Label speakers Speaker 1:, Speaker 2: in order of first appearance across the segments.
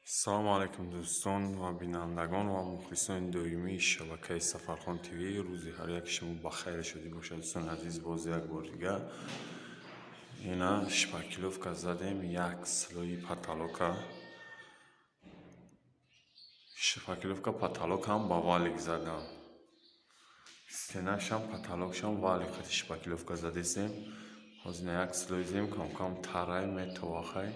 Speaker 1: Салому алайкум, дӯстон ва бинандагон ва мухлисони доимии шабакаи Сафархон ТВ. Рӯзи ҳар яки шумо ба хайр шудӣ бошад, дӯстони азиз. Боз як бор дигар ина шпаклёвка задем, як слои потолока. Шпаклёвка потолокам ба валик задам. Стенашам, потолокшам валик қати шпаклёвка задесем. Ҳозир ина як слой зем, кам-кам тарай метовахай.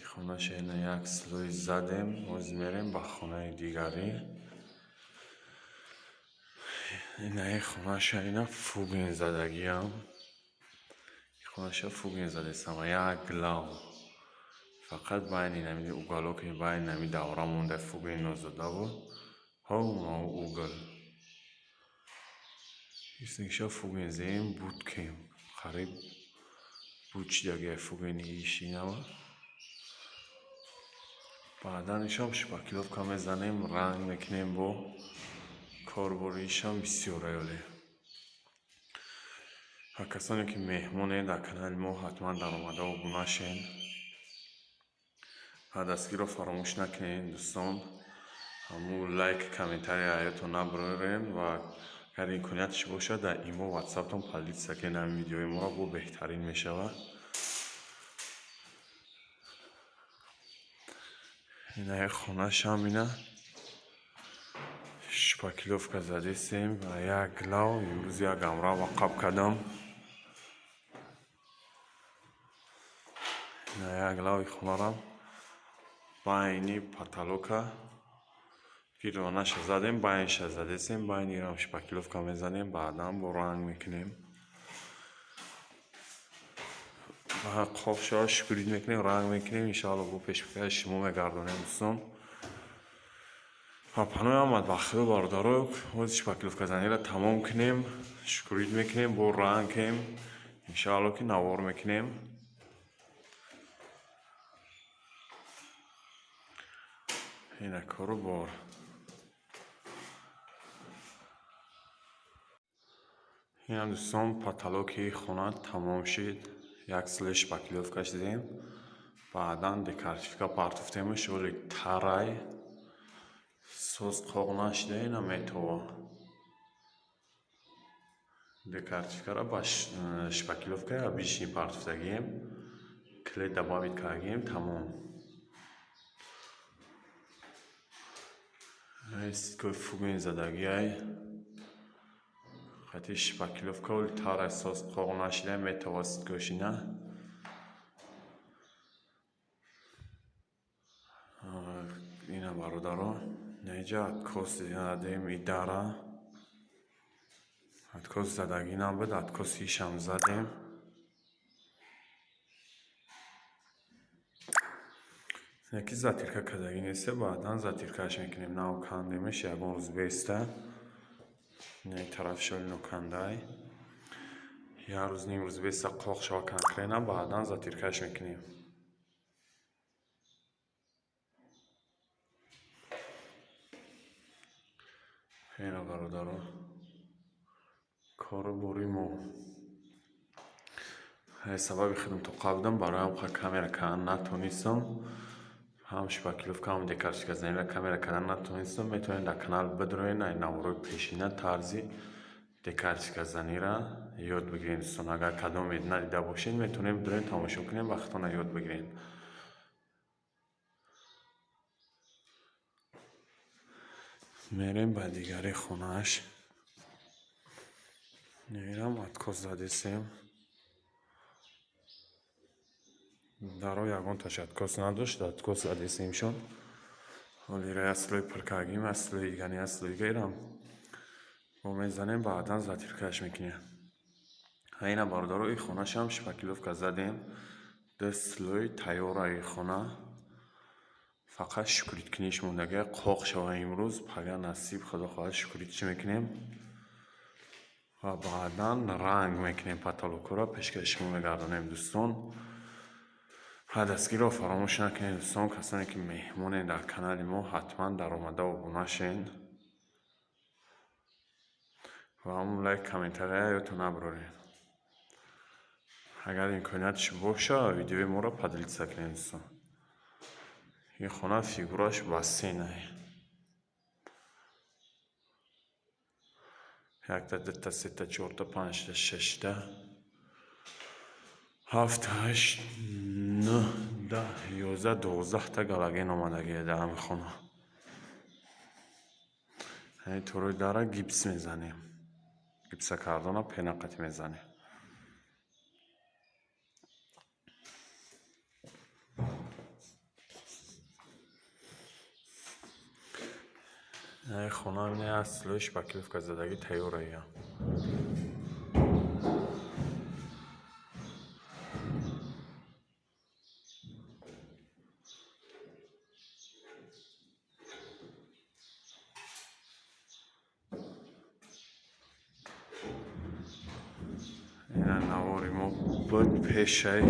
Speaker 1: Хонаша ина як слой задем, ҳозир мерем ба хонаи дигарӣ. Инаи хонаша ина фуген задагиам. Хонаша фуген задесам, як лав. Фақат байни нами уголоки, байни нами давра монда фуген нозада буд. Ҳо, угол. Исниша фуген зем буд кем. Қариб буд чидагия фугени ишинава. Баъдан ишам шпаклёвка мезанем, ранг мекунем, бо корбориишам бисёр аёле. Ва касоне ки меҳмонед дар канали мо, ҳатман даромада обуна шен. Ва дастгирро фаромӯш накунед, дӯстон. Ҳамун лайк, комментария ҳаётон набарорен ва агар имконияташ бошад, дар имо, ватсаптон поделиться кунед ҳамин видеои моро, бо беҳтарин мешавад. Инаи хонашам ина шпаклёвка задесем ва як лав. Имрӯз як амрава қаб кардам. Ина як лави хонарам байни потолока гирдонаша задем, байниша задесем, байнирам шпаклёвка мезанем, баъдан бо ранг мекунем. Қоқ шава, шукурид мекунем, ранг мекунем, иншоалло бо пешбикаи шумо мегардонем, дӯстон. Ва паноҳи омад ба худо, бародаро, ҳозир шпаклёвказаниро тамом кунем, шукурид мекунем, бо ранг кунем, иншоалло ки навор мекунем. Ина кору бор. Инам, дӯстон, потолоки хона тамом шид. Як слой шпаклёвка шидем. Баъдан декоративка партофтемш, оли тарай. Соз қоқ нашида, ина метова. Декоративкаро ба шпаклёвкаи обычный партофтагием. Клей добавить кардагием, тамом. Ситкои фуген задагиай. Қати шпаклёвка оли тарай, соз қоқ нашида, метова ситкошина. Ина, бародаро, неҷа откос задем идара. Откос задагӣ набуд, откоси ишам задем. Яки затирка кардагӣ неста, баъдан затиркааш мекунем, нав кандемеш, ягон рӯз беста. Инаи тарафи шоли нокандай. Як рӯз, ним рӯз беста, қоқ шава конкретно, баъдан затиркааш мекунем. Ина, бародаро, кору бори мо. Сабаби худам тоқа будам, барои ҳам камера кардан натонистам. Ҳам шпаклёвка, ҳам декоративказаниро камера кардан натонистам. Метавонед дар канал бидроед, ай наворои пешина тарзи декоративказаниро ёд бигиред, дӯстон. Агар кадоме надида бошед, метавонед бидроед, тамошо кунед ва худтонро ёд бигиред. Мерем ба дигари хонааш. Мерам откос задесем. Даро ягонташ откос надошт, откос задесемшон. Ҳолира як слой пур кардагим, як слои дига, як слои дига ирам бо мезанем, баъдан затиркааш мекунем. Ина, бародаро, и хонашам шпаклёвка задем. Ду слой тайёра и хона. Фақат шукуридкуниш мондагия, қоқ шава имрӯз, пага насиб худо хоҳад шукуридчӣ мекунем. Ва баъдан ранг мекунем потолокҳоро, пешкаши шумо мегардонем, дӯстон. Ва дастгирро фаромӯш накунед, дӯстон, касоне ки меҳмонед дар канали мо, ҳатман даромада обуна шен. Ва ҳамун лайк, комментария ёдтон набароред. Агар имкониятш боша, видеои моро поделиться кунед, дӯстон. Ин хона фигураш бассейнае. Якта, дута, сета, чорта, панҷта, шашта, ҳафт, ҳашт, нӯҳ, 10, 11, 12та галоген омадагия дар ҳамин хона. Ҳамин торои дара гипс мезанем. Гипсакардона пена қатӣ мезанем. Ин хона ҳамин слои шпаклёвка задагӣ тайёрая. Ина навори мо буд пешаи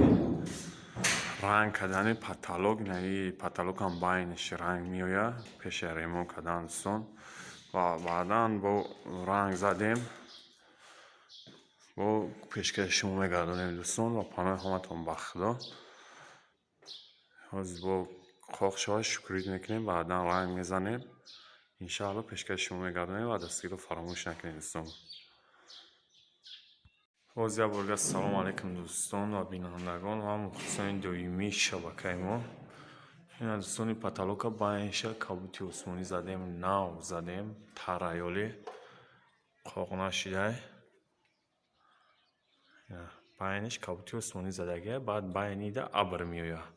Speaker 1: ранг кардани потолок. Инаи потолокам байниш ранг меояд пешаи ремонт кардан, дӯстон. Ва баъдан бо ранг задем, бо пешкаши шумо мегардонем, дӯстон, ва паноҳи ҳаматон ба Худо. Ҳозир бо қоқ шавад, шукрид мекунем, баъдан ранг мезанем. Иншаалло, пешкаши шумо мегардонем ва дастгириро фаромӯш накунед, дӯстон. Боз як бор дигар салому алайкум, дӯстон ва бинандагон ва мухлисони доимии шабакаи мо. Ина, дӯстони, потолока байниша кабути осмонӣ задем, нав задем, тараёлӣ қоқ нашидай. Байниш кабути осмонӣ задагия, баъд байнида абр меояд.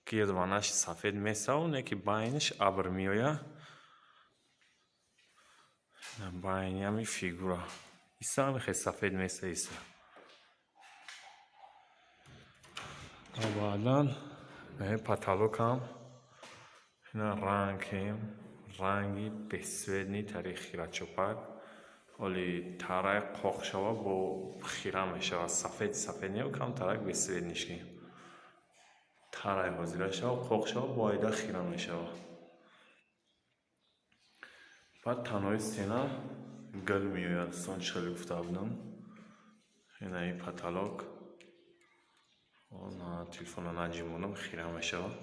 Speaker 1: Гирдванаш сафед месаву, не ки байниш абр меояд. Байни ҳами фигура. Иса ҳами хел сафед меса иса. Ва баъдан потолокам ина ранг кем, ранги бесцветный, тари хирачопак. Оли тарай қоқ шава, бо хира мешавад. Сафед сафед не, камтарак бесцветный кем. Тарай ҳозира шава, қоқ шава, бо айда хира мешавад. Баъд танҳои стена гул меояд, дӯстон, чӣ хеле гуфта будам. Ина и потолок. Телефонро наҷимонам, хира мешавад.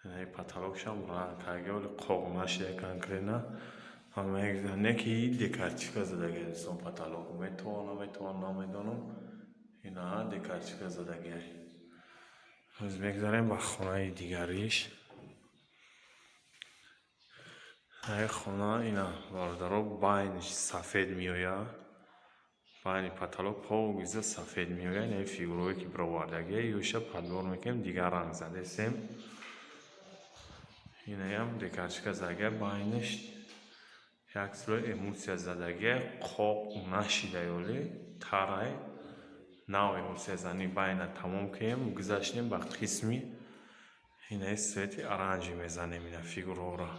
Speaker 1: Ина и потолокшам ранг карда, оли қоқ нашида конкретно. Не ки декоративка задагия, дӯстон, потолок. Метавон, наметавон, намедонам. Ина декоративка задагия. Ҳозир мегзарем ба хонаи дигариш. Ин хона ина, бародаро, байниш сафед меояд. Байни потолок покиза сафед меояд. Ина фигурое ки бировардагия, ёша подбор мекунем, дигар ранг задесем. Инаям декоративка задагия, байниш як слой эмулсия задагия, қоқ нашида ёли, тарай. Нав эмулсиязанӣ байна тамом кунем, гузаштем ба қисми инаи цвети оранжевый мезанем ина фигураҳоро.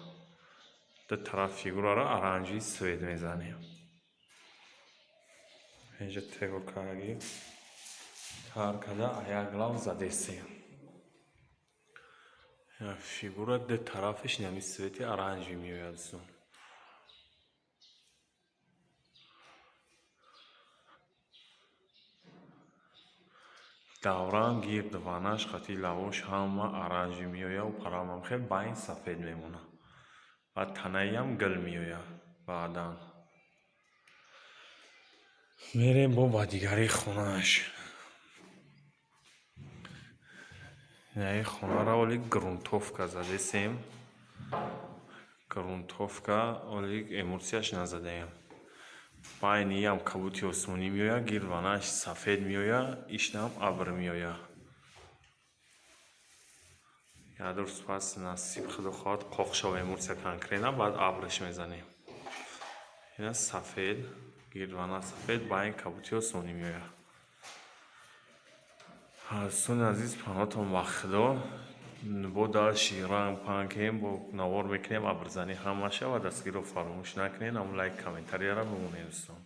Speaker 1: Ду тараф фигураро оранжевый цвет мезанем. Инҷа тегор кардагӣ тар карда як лав задесем. Фигура ду тарафаш инами цвети оранжевый меояд, дӯстон. Давран гирд ванаш қати лавош ҳама оранжевый меояд, парамам хел байн сафед мемонад. Ва танаиам гул меояд баъдан. Мерем бо ба дигари хонааш. Инаи хонаро оли грунтовка задесем. Грунтовка оли эмулсияш назадаем. Байниам кабути осмонӣ меояд, гирд ванаш сафед меояд, ишнам абр меояд. Як рӯз пас, насиб Худо хоҳад, қоқ шава эмулсия конкретно, баъд абрш мезанем. Ина сафед, гирдвана сафед, байн кабути осмонӣ меояд. Дӯстони азиз, паноҳтон ба Худо. Бо дальше ранг панг кунем, бо навор мекунем, абрзанӣ ҳамаша ва дастгириро фаромӯш накунед, ҳамун лайк, комментарияро бимонед, дӯстон.